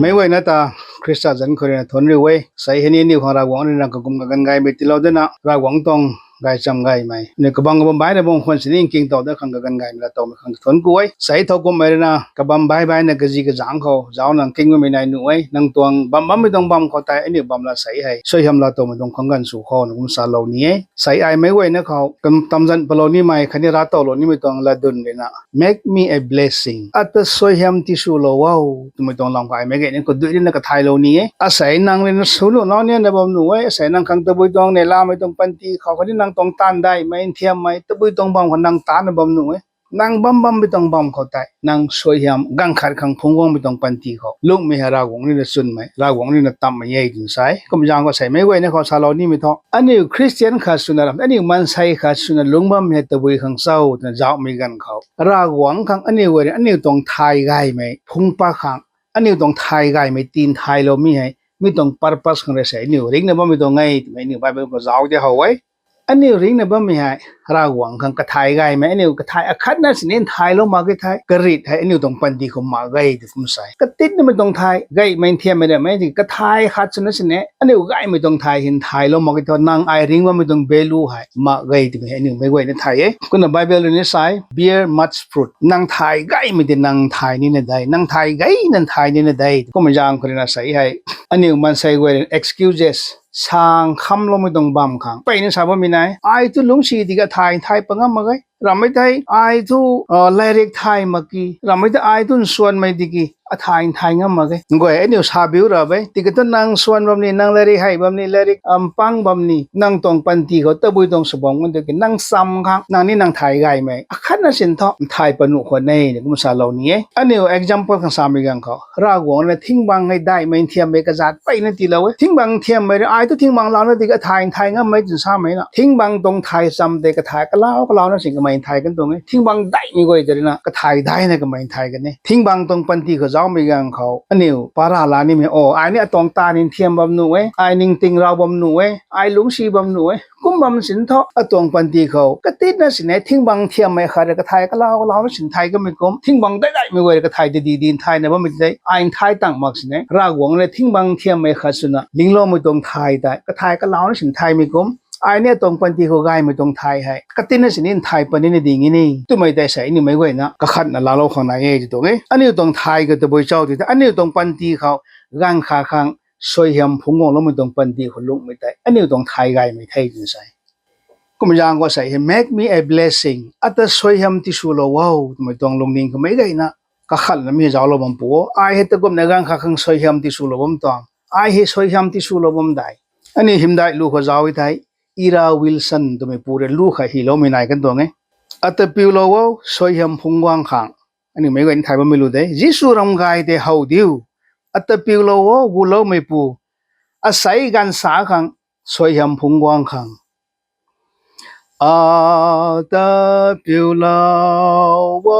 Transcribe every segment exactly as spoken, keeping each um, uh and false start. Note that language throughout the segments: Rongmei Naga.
Meic guayna ta Khrista zanc khou rui na thuanc riu e. Sei hei ni aniu khang Ravguangc rui na kakum kaganv gaymei tiilou dana, Ravguangc tuang gaychamv gaymei, aniu kabam kabam baihna bam khwan sini nking tow dat khang kaganv gaymei laa towmei khang thuanc ku e. Sei thow kumhmei rui na kabam baih baihna kazi kazangc khou zauc nang king bammei nai nuh e. Nang tuang bam bammei tuang bam khou tei aniu bam la sei hei suaihiam laa towmei tuang khang ganv sw khou na kum salou ni e. Sei ai meic guayna khou kam tamzan palou nimei khatni rav towlou nimei tuang latdyn rui na, Make me a blessing. Ata suaihiam tiswlou o twmei tuang lam khou ai meic guayna khou dui rui na kathaylou ni e. Asei nang rui na sw nuh nau ni na bam nuh e. Asei nang khang tabui tuang neihlamei tuang panty khou khatni nang tuang taanv daihmei nthiammei tabui tuang bam khou nang taanna bam nuh e. Nang bam bammei tuang bam khou tei nang suaihiam ganv khat khang phungc guangmei tuang panty khou lungmei hei Ravguangc rui na chwnmei, Ravguangc rui na tamhmei e twna sa e. Kum zaeng khou sei meic guayna khou salou nimei thu, aniu Khristian khat swna ram aniu maansei khat swna lungc bammei hei tabui khang cho twna zaucmei ganv khou Ravguangc khang aniu guay rui aniu tuang thay gaymei phungc pat khang, aniu tuang thay gaymei tin thaylou mi hei mi tuang purpose khang rui sei aniu ringcna bammei tuang e twmei aniu Bible khou zauc di how e. Aniu ringcna bammei hei Ravguangc khang kathay gaymei, aniu kathay akhatna sini nthaylou mak ge thei, karit hei aniu tuang panty khou mak ge tw kum sa e. Katitnamei tuang thay, gaymei nthiammei ramei ti kathay khat swna sini aniu gaymei tuang thay hei nthaylou mak ge thu nang ai ringc bammei tuang value hei mak ge twmei hei aniu meic guayna thay e. Kumna Bible rui ni sa e, Bear much fruit. Nang thay gaymei ti nang thay nina de, nang thay gayna thay nina de. Kumna zaeng khou rui na sei hei aniu maansei guay rui excuses sang khamloumei tuang bam khang peyna sa bammei nai. Ai thu lungcsi tiki thay thay pat ngam mak ge. Ramhmei tei ai thu lairik thay mak ki, ramhmei tei ai thu nsuanmei tiki athay thay ngam mak ge. Guay aniu sa biu ra e. Tiki thu nang nsuan bam ni, nang lairik hei bam ni, lairik mpang bam ni, nang tuang panty khou tabui tuang sw bam kan tiki nang cham khang nang ni nang thay gaymei akhatna sin thu nthay pat nuh khwan e na kum salou ni e. Aniu example khang samei ganv khou Ravguangc rui na thing bang hei daihmei nthiammei kazat peyna tiilou e. Thing bang nthiammei rui ai thu thing bang launa tiki athay nthay ngammei twna samei na, thing bang tuang thay cham tei kathay kalau kalauna sin kamei nthay kan tuang e. Thing bang daihmei guay tei rui na kathay daihna kamei nthay kan e. Thing bang tuang panty khou zaucmei ganv khou aniu para la nimei, o ai ni atuang taanv ni nthiam bam nuh e, ai ningting rau bam nuh e, ai lungcsi bam nuh e, kum bam sin thu atuang panty khou katitna sini thing bang nthiammei khat rui kathay kalau kalauna sin thay kamei kum, thing bang daih daihmei guay rui kathay tei di di nthayna bammei tei ai nthai tang mak sini Ravguangc rui thing bang nthiammei khat swna lingloumei tuang thay tei kathay kalauna sin thaymei kum, ai ni atuang panty khou gaymei tuang thay hei katitna sini nthay pat nina ding e ni twmei tei sei aniu meic guayna kakhatna laalou khang nai e tw tuang e. Aniu tuang thay khou tabui cho tw thei aniu tuang panty khou ganv khat khang suaihiam phungc guangloumei tuang panty khou lungmei tei aniu tuang thay gaymei the twna sa e. Kum zaeng khou sei hei Make me a blessing, ata suaihiam tiswlou o twmei tuang lungning khou meic guayna kakhatnamei zauclou bam pu o. Ai hei takumna ganv khat khang suaihiam tiswlou bam tuang, ai hei suaihiam tiswlou bam dei. Aniu hymdaih lu khou zauc e thei, Ira Wilson twmei pu rui lu khat hyloumei nai kan tuang e. Ata piulou o, suaihiam phungc guang khang. Aniu meic guayna thay bammei lu de. Jisu ram gay tei how diu. Ata piulou o, guloumeipu. Asei ganv sa khang suaihiam phungc guang khang. Ata piulou o,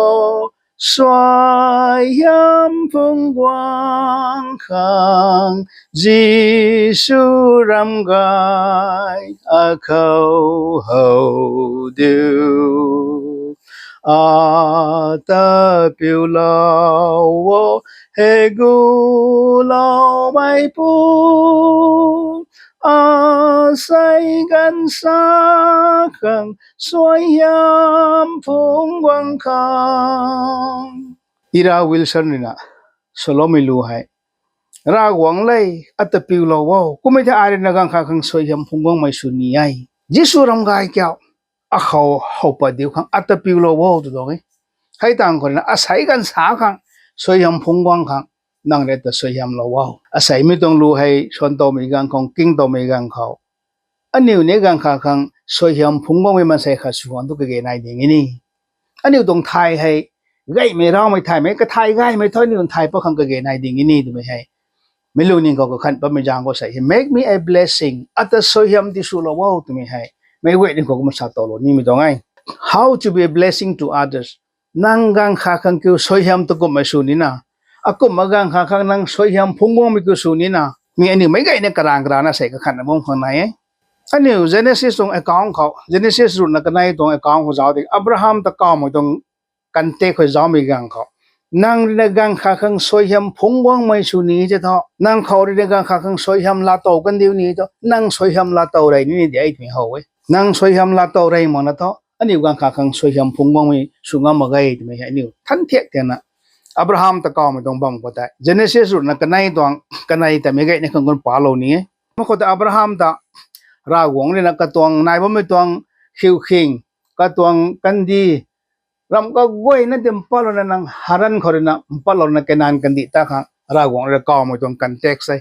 suaihiam phungc guang khang, Jisu ram gay akhou how diu. Ata piulou o, he guloumeipu. Asei ganv sa khang suaihiam phungc guang khang. Ira Wilson rui na swloumei lu hei, Ravguangc le, ata piulou o. Kummei thei ai rui na ganv khat khang suaihiam phungc guangmei sw ni e. Jisu ram gay kiu. Akhou how pat diu khang ata piulou o tw tuang e. Hei tang khou rui na asei ganv sa khang suaihiam phungc guang khang nang rui ta suaihiamlou o. Aseimei tuang lu hei suan towmei ganv khou, king towmei ganv khou, aniu ni ganv khat khang suaihiam phungc guangmei maansei khat sw khang tu kage nai ding e ni. Aniu tuang thay hei gaymei raumei thaymei, kathay gaymei thu aniu thay pat khang kage nai ding e ni twmei hei meic lu ning khou kakhan patmei zaeng khou sei hei, Make me a blessing, ata suaihiam tiswlou o twmei hei meic guay ning khou kumna sa towlou nimei tuang e. How to be a blessing to others. Nang ganv khat khang kiu suaihiam takumhmei sw nina, akumhna ganv khat khang nang suaihiam phungc guangmei kiu sw nina, mi aniu meic guayna karang karana sei kakhanna bam khang nai e. Aniu Genesis tuang account khou, Genesis ruhna kanei tuang account khou zauc di, Abraham ta kawmei tuang context khou zaucmei ganv khou, Nang rui na ganv khat khang suaihiam phungc guangmei sw ni se tho. Nang khou rui na ganv khat khang suaihiam laatow kandiu ni tho. Nang suaihiam laatow rey ni ni de twmei how e. Nang suaihiam laatow rey mak na tho, aniu ganv khat khang suaihiam phungc guangmei sw ngam mak ge twmei hei aniu than thiak thiakna Abraham ta kawmei tuang bam khou tei Genesis ruhna kanei tuang kanei ta mei gayna khang gun palou ni e. Mak khou tei Abraham ta Ravguangc rui na katuang nai bammei tuang hiukhing, katuang kandih, ram kaguayna ti mpatlouna nang Haran khou rui na mpatlouna Kanan kandih ta khang Ravguangc rui kawmei tuang context e.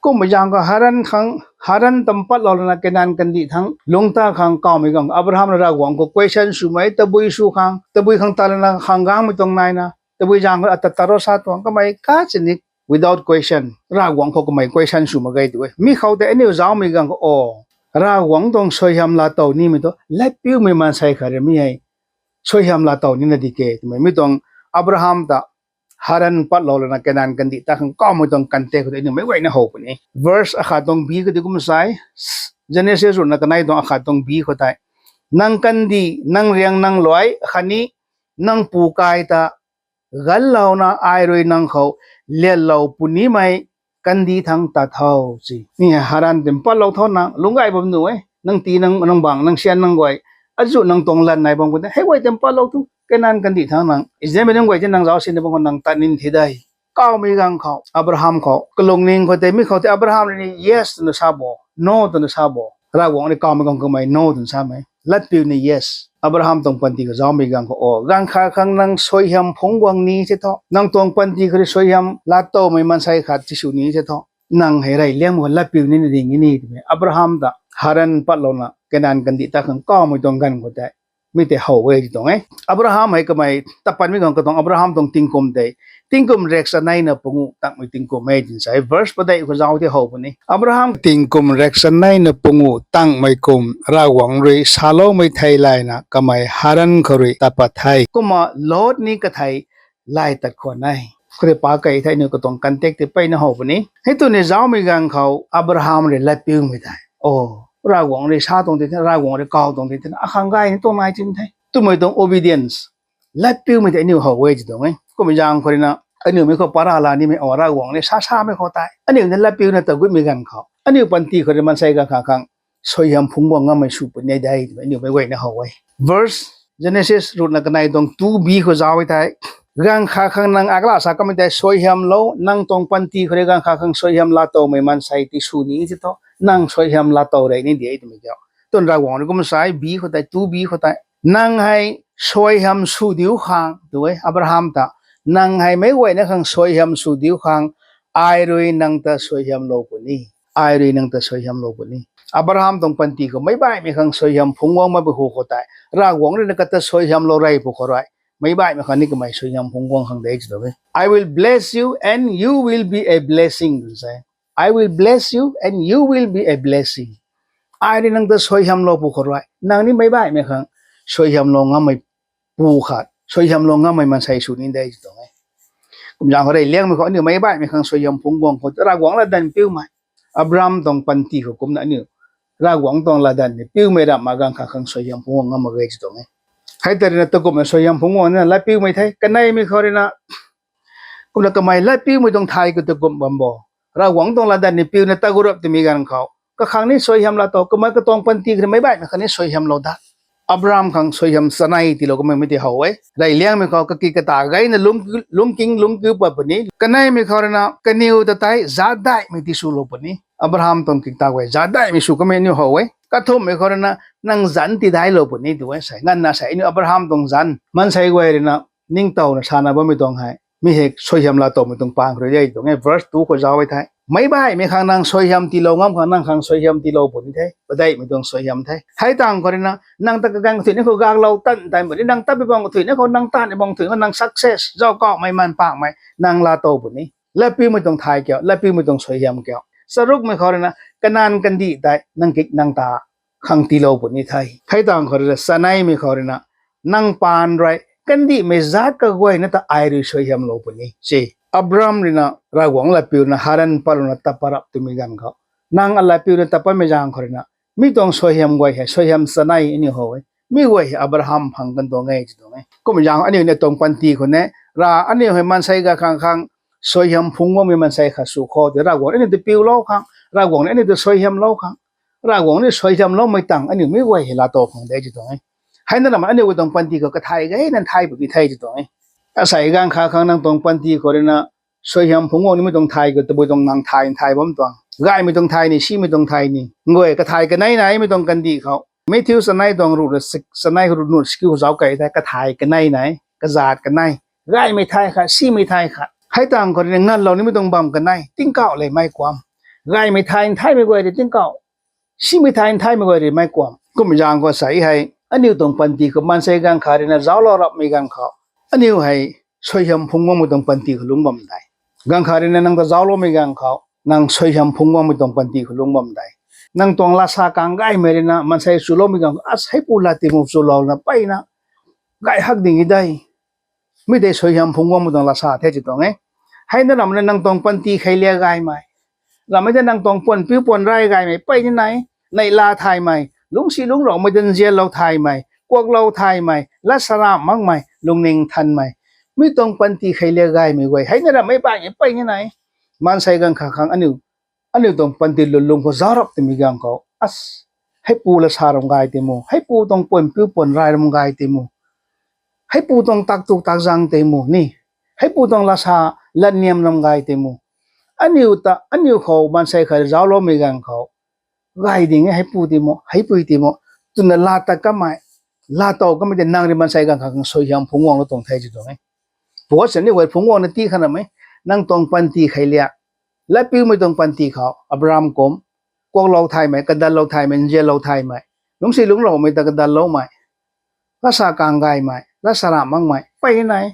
Kummei zaeng khou Haran khang, Haran ta mpatlouna Kanan kandih thang lungc ta khang kawmei ganv Abraham rui Ravguangc khou question swmei, tabui sw khang, tabui khang ta lana khang gangmei tuang naina, tabui zaeng khou ata taro sa tuang kamei kachini without question. Ravguangc khou kamei question sw mak ge tu e. Mi khou tei aniu zaumei ganv khou o, Ravguangc tuang suaihiam laatow nimei tu latpiumei maansei khat rui mi hei suaihiam laatow nina di ke twmei mi tuang Abraham ta Haran patlou lana Kanan kandih ta khang kawmei tuang context khou tei aniu meic guayna how puni. Verse akhat tuang bi khou tei kum sa e, Genesis ruhna kanei tuang akhat tuang bi khou tei, nang kandih, nang riang, nang luai khatni nang pu kai ta ganlouna ai rui nang khou lianlou punimei kandih thang tat tho si. Mi Haran tei mpatlou tho nang, lungc gay bam nuh e, nang ti nang, nang bang, nang syan nang guay, azuh nang tuang lan nai bam khou tei hei guay tei mpatlou thu, Kanan kandih thang nang, Israelmei nunc guay tei nang zauc sina bam khou nang tat nin the de. Kawmei ganv khou, Abraham khou kalungning khou tei mi khou tei Abraham rui ni yes twna sa bo, no twna sa bo. Ravguangc rui kawmei ganv kamei no twna samei, latpiu ni yes. Abraham tuang panty khou zaumei ganv khou o, ganv khat khang nang suaihiam phungc guang ni se tho, nang tuang panty khou rui suaihiam laatowmei maansei khat tisw ni se tho, nang hei reyliangmei khou latpiu nina ding e ni twmei Abraham ta Haran patlouna Kanan kandih ta khang kawmei tuang ganv khou tei mi tei how e ti tuang e. Abraham hei kamei tat patmei ganv katuang Abraham tuang tingkum tei tingkum rek chaneina pungu tangmei tingkum e tin sa e. Verse padeih khou zauc tei how puni. Abraham tingkum rek chaneina pungu tangmei kum Ravguangc rui saloumei theilayna kamei Haran khou rui tat pat the. Kumna Lot ni kathei lay tat khwan e. Khou tei pa kei thei aniu katuang context tei mpeyna how puni. Hei tu ni zaumei ganv khou Abraham rui latpiumei tei, o, Ravguangc rui sa tuang ti the, Ravguangc rui kaw tuang ti the, akhang gay ni tuang nai tin the twmei tuang obedience, latpiumei tei aniu how e ti tuang e. Kummei zaeng khou rui na aniu mei khou para la nimei o, Ravguangc rui sa samei khou tei aniu ni latpiuna ta gutmei ganv khou aniu panty khou rui maansei ganv khat khang suaihiam phungc guang ngammei sw puni de twmei aniu meic guayna how e. Verse Genesis ruhna kanei tuang two b khou zauc e thei, ganv khat khang nang akla sa kamei tei suaihiamlou, nang tuang panty khou rui ganv khat khang suaihiam laatowmei maansei tisw ni se tho, nang suaihiam laatow rey ni di e twmei kiu. Tun Ravguangc rui kum sa e, b khou tei, two b khou tei, nang hei suaihiam sw diu khang tu e Abraham ta, nang hei meic guayna khang suaihiam sw diu khang ai rui nang ta suaihiamlou puni. Ai rui nang ta suaihiamlou puni. Abraham tuang panty khou meic baihmei khang suaihiam phungc guang mak pui hu khou tei Ravguangc rui na kata suaihiamlou rey pw khou rui meic baihmei khang ni kamei suaihiam phungc guang khang de ti tuang e. I will bless you and you will be a blessing twna sa e. I will bless you and you will be a blessing. Ai rui nang ta suaihiamlou pw khou rui nang ni meic baihmei khang suaihiamlou ngammei pu khat, suaihiamlou ngammei maansei sw ni de ti tuang e. Kum zaeng khou reyliangmei khou aniu meic baihmei khang suaihiam phungc guang khou Ravguangc latdanv piumei, Abraham tuang panty khou kumna aniu Ravguangc tuang latdanv ni piumei ramh ma ganv khat khang suaihiam phungc guang ngam mak ge ti tuang e. Hei tei rui na takumna suaihiam phungc guang nina latpiumei the, kaneimei khou rui na kumna kamei latpiumei tuang thay khou takum bam bo. Ravguangc tuang latdanv ni piuna ta gu rap twmei ganv khou kakhang ni suaihiam laatow, kamei katuang panty khou rui meic baihmei khang ni suaihiamlou da. Abraham khang suaihiam chanei tiilou kamei mi tei how e. Reyliangmei khou kaki kata gayna lungc, lungcking lungckiu pat puni. Kaneimei khou rui na kaniw ta tei zaatc daihmei tiswlou puni. Abraham tuang kikta guay zaatc daihmei sw kamei aniu how e. Kathumhmei khou rui na nang zanc tidailou puni tu e sa e. Nganvna sa e aniu Abraham tuang zanc maansei guay rui na ningtowna sana bammei tuang hei mi hei suaihiam laatowmei tuang pang khou rui de ti tuang e. Verse two khou zauc e thei, meic baihmei khang nang suaihiam tiilou ngam khang nang khang suaihiam tiilou puni the, padeihmei tuang suaihiam the. Hei tangv khou rui na nang ta kaganv kathuina khou gaklou tan tan puni, nang tat pui bang kathuina khou, nang taanv bang kathuina khou, nang success, zauc kauhmei, man pakmei nang laatow puni. Latpiumei tuang thay kiu, latpiumei tuang suaihiam kiu. Charukmei khou rui na Kanan kandih tei nang kik nang ta khang tiilou puni the. Hei tangv khou rui na chaneimei khou rui na nang paan rui kandihmei zaatc kaguayna ta ai rui suaihiamlou puni se. Abraham rui na Ravguangc latpiuna Haran patlouna tat pat rap twmei ganv khou nang alatpiuna tat patmei zaeng khou rui na mi tuang suaihiam guay hei suaihiam chanei aniu how e. Mi guay hei Abraham phang kan tuang e ti tuang e. Kummei zaeng aniu ni tuang panty khou ne Ra aniu hei maansei ganv khang khang suaihiam phungc guangmei maansei khat sw khou tei Ravguangc aniu ta piulou khang, Ravguangc aniu ta suaihiamlou khang, Ravguangc aniu suaihiamloumei tang aniu meic guay hei laatow khang de ti tuang e. Hei na ram aniu tuang panty khou kathai gayna thay puni the ti tuang e. Asei ganv khat khang nang tuang panty khou rui na suaihiam phungc guang nimei tuang thay khou tabui tuang nang thay thay bam tuang gaymei tuang thay ni simei tuang thay ni guay kathai kanei naimei tuang kandih khou Matthew chanei tuang ruh chanei ruh nuh sikiu zauc kei the, kathai kanei nai, kazat kanei, gaymei thay khat simei thay khat hei tang khou rui na nganlou nimei tuang bam kanei tingkauh lev mei kuam, gaymei thay nthaimei guay rui tingkauh, simei thay nthaimei guay rui mei kuam. Kummei zaeng khou asei hei aniu tuang panty khou maansei ganv khat rui na zauclou rapmei ganv khou aniu hei suaihiam phungc guangmei tuang panty khou lungc bam de. Ganv khat rui na nang ta zaucloumei ganv khou nang suaihiam phungc guangmei tuang panty khou lungc bam de. Nang tuang lasa kang gaymei rui na maansei chuloumei ganv khou, a, heipu lat ti mu, chulouna mpeyna gay hak ding e de. Mi tei suaihiam phungc guangmei tuang lasa the ti tuang e. Hei na ram na nang tuang panty khei lia gaymei, ramhmei tei nang tuang puan piu puan rai gaymei mpeyna nai, neihla thaymei, lungcsi lungcraumei ta nzianlou thaymei, kuaklou thaymei, lat saramh makmei, lungning thanmei, mi tuang panty khei lia gaymei guay hei na ramhmei baihmei mpeyna nai. Maansei ganv khat khang aniu aniu tuang panty lwnlung khou zauc rap twmei ganv khou, a, heipu lasa ram gay tei mu, heipu tuang puan piu puan rai ram gay tei mu, heipu tuang taktuk takzang tei mu ni, heipu tuang lasa latniam ram gay tei mu, aniu ta aniu khou maansei khat zaucloumei ganv khou gay ding e, heipu ti mu, heipui ti mu, twna laa tat kamei, laatow kamei tei nang rui maansei ganv khat khang suaihiam phungc guanglou tuang the ti tuang e. Puat sini guay phungc guangna ti khan ram e, nang tuang panty khei lia, latpiumei tuang panty khou Abraham kum, kuaklou thaymei, kadatlou thaymei, nzianlou thaymei, lungcsi lungcraumei ta kadalloumei, lasa kang gaymei, lat saramh makmei mpeyna nai.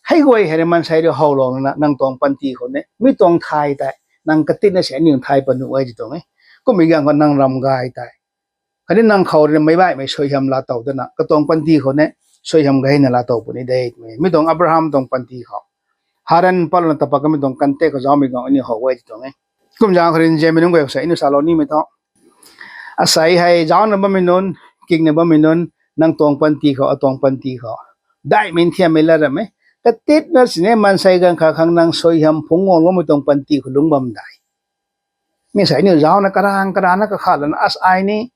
Hei guay hei rui maansei rui howlou na nang tuang panty khou ni mi tuang thay tei nang katitna si aniu thay pat nuh e ti tuang e. Kummei ganv khou nang ram gay tei khatni nang khou rui na meic baihmei suaihiam laatow dana katuang panty khou ni suaihiam gayna laatow puni de twmei mi tuang Abraham tuang panty khou Haran patlouna tapat kamei tuang kante khou zaucmei ganv aniu how e ti tuang e. Kumzaeng khou rui nzianmei nunc guay khou sa aniu salou nimei thu, asei hei zaucna bammei nunc, kingna bammei nunc, nang tuang panty khou, atuang panty khou daihmei nthiammei lat ram e. Katitna sini maansei ganv khat khang nang suaihiam phungc guangloumei tuang panty khou lungc bam de. Mi sei aniu zaucna karang karana kakhat lana as ai ni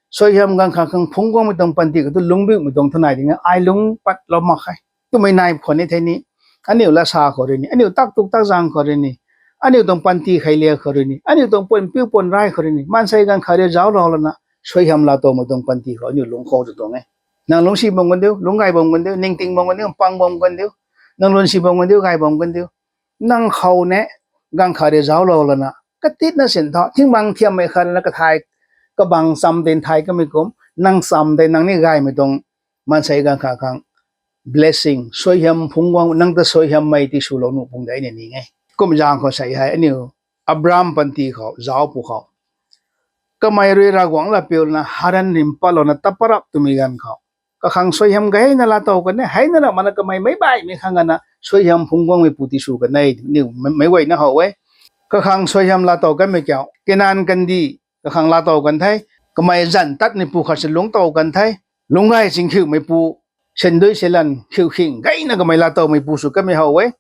suaihiam ganv khat khang phungc guangmei tuang panty khou tu lungcbiumei tuang thu nai ding e, ai lungc patlou mak khe twmei nai khwan ni the ni, aniu lasa khou rui ni, aniu taktuk takzang khou rui ni, aniu tuang panty khei lia khou rui ni, aniu tuang puan piu puan rai khou rui ni maansei ganv khat rui zauclou lana suaihiam laatowmei tuang panty khou aniu lungc khou tu tuang e. Nang lungcsi bam kan diu, lungc gay bam kan diu, ningting bam kan diu, pang bam kan diu, nang lungcsi bam kan diu, gay bam kan diu, nang khou ni ganv khat rui zauclou lana katitna sin thu thingbang thiammei khat rui na kathai kabang cham tei nthai kamei kum, nang cham tei nang ni gaymei tuang maansei ganv khat khang blessing, suaihiam phungc guang, nang ta suaihiammei tiswlou nuh pung de ni ning e. Kumzaeng khou sei hei aniu Abraham panty khou zauc pwkhou kamei rui Ravguangc latpiu lana Haran rim patlouna tapat rap twmei ganv khou kakhang suaihiam gayna laatow kan e. Hei na ram mana kamei meic baihmei khang ana suaihiam phungc guangmeipu tisw kan e, aniu meic guayna how e. Kakhang suaihiam laatow kanmei kiu Kanan kandih kakhang laatow kan the. Kamei zanc tatmeipu khat si lungc tow kan the. Lungc gay chingkhiumeipu, sandui silan khiukhing gayna kamei laatowmeipu sw kanmei how e.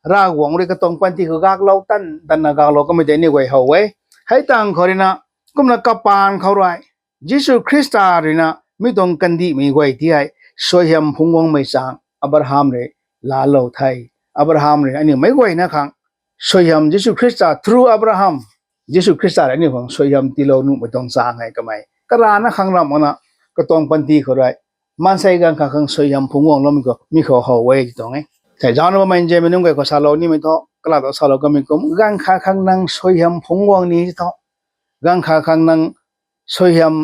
Ravguangc rui katuang panty khou gaklou tan tanna gaklou kanmei tei aniu guay how e. Hei tang khou rui na, kumna kapaan khou rui Jisu Khrista rui na mi tuang kandihmei guay ti hei suaihiam phungc guangmei chang Abraham rui laalou the. Abraham rui aniu meic guayna khang suaihiam, Jisu Khrista through Abraham, Jisu Khrista rui aniu khang suaihiam tiilou nuhmei tuang chang hei kamei karana khang ram ana katuang panty khou rui maansei ganv khat khang suaihiam phungc guangloumei khou mi khou how e ti tuang e. Sei zaucna bammei nzianmei nunc guay khou salou nimei thu, kalat ta salou kanmei kum, ganv khat khang nang suaihiam phungc guang ni ti thu, ganv khat khang nang suaihiam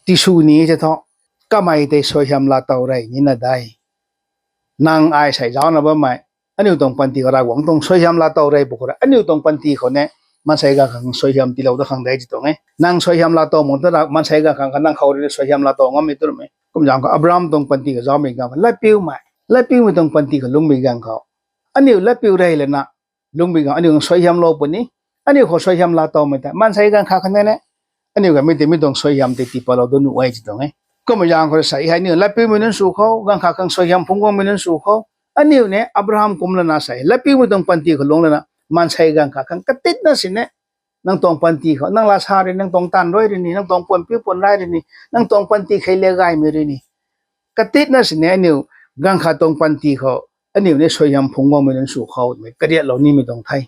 tisw ni ti thu, kamei tei suaihiam laatow rey nina de. Nang ai sei zaucna bammei, aniu tuang panty khou Ravguangc tuang suaihiam laatow rey pwkhou rui aniu tuang panty khou ni maansei ganv khang suaihiam tiilou dat khang de ti tuang e. Nang suaihiam laatow mak ta maansei ganv khang kha nang khou rui suaihiam laatow ngammei tu ram e. Kumzaeng khou Abraham tuang panty khou zaucmei ganv khou latpiumei, latpiumei tuang panty khou lungcmei ganv khou aniu latpiu rey lana lungcmei ganv aniu khang suaihiamlou puni, aniu khou suaihiam laatowmei ta maansei ganv khat khang ni aniu ganmei tei mi tuang suaihiam tei tiipatlou dat nuh e ti tuang e. Kumzaeng khou sei hei aniu latpiumei nunc sw khou, ganv khat khang suaihiam phungc guangmei nunc sw khou, Aniu ni Abraham kumlana sei latpiumei tuang panty khou lungc lana maansei gaanv khat khang katitna sini, nang tuang panty khou nang laa sa rui, nang tuang taanv rui rui ni, nang tuang puan piu puan rai rui ni, nang tuang panty khei le gaymei rui ni, katitna sini aniu gaanv khat tuang panty khou aniu ni suaihiam phungc guangmei nunc sw khou twmei kariatlou nimei tuang the.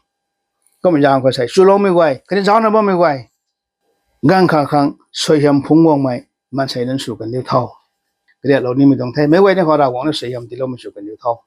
Kumna zaeng khou sei chuloumei guay khatni zaucna bammei guay, gaanv khat khang suaihiam phungc guangmei maansei nunc sw kandiu tho. Kariatlou nimei tuang the. Meic guay ni khou Ravguangc na suaihiam tiiloumei sw kandiu tho.